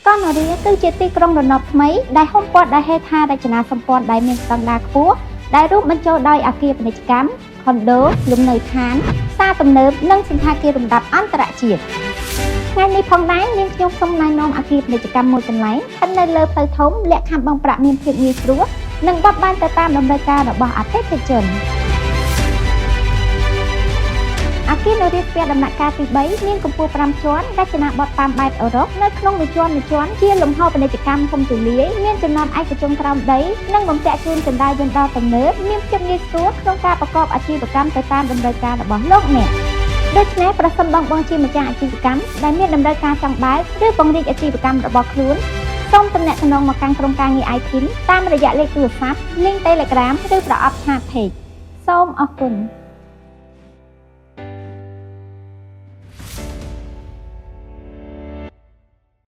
កោះនរាគឺជាទីក្រុងរណបថ្មីដែលហ៊ុមព័ទ្ធដោយហេដ្ឋារចនាសម្ព័ន្ធដែលមានស្តង់ដារខ្ពស់ដែលរួមបញ្ចូលដោយអគារពាណិជ្ជកម្មខុនដូលំនៅឋានផ្សារទំនើបនិងសណ្ឋាគារលំដាប់អន្តរជាតិថ្ងៃនេះផងដែរនាងខ្ញុំសូមណែនាំអគារពាណិជ្ជកម្មមួយកន្លែងស្ថិតនៅលើផ្លូវធំលក្ខខណ្ឌបង់ប្រាក់មានភាពងាយស្រួលនិងបត់បែនទៅតាមតម្រូវការរបស់អតិថិជនអគារនរាស្ពាដំណាក់កាលទី3មានកម្ពស់5ជាន់រចនាបថតាមបែបអឺរ៉ុបនៅក្នុងមួយជាន់មួយជាន់ជាលំហពាណិជ្ជកម្មធំទូលាយមានចំណតឯកជនក្រោមដីនិងបំពាក់ជូនជណ្ដើរយន្តដ៏ទំនើបមានភាពងាយស្រួលក្នុងការប្រកបអាជីវកម្មទៅតាមតម្រូវការរបស់លោកអ្នកដូច្នេះប្រសិនបងបងជាម្ចាស់អាជីវកម្មដែលមានតម្រូវការចង់បើកឬពង្រីកអាជីវកម្មរបស់ខ្លួនសូមទំនាក់ទំនងមកកាន់ក្រុមការងារ iTeam តាមរយៈលេខទូរស័ព្ទ link Telegram ឬប្រអប់chat page សូមអរគុណ។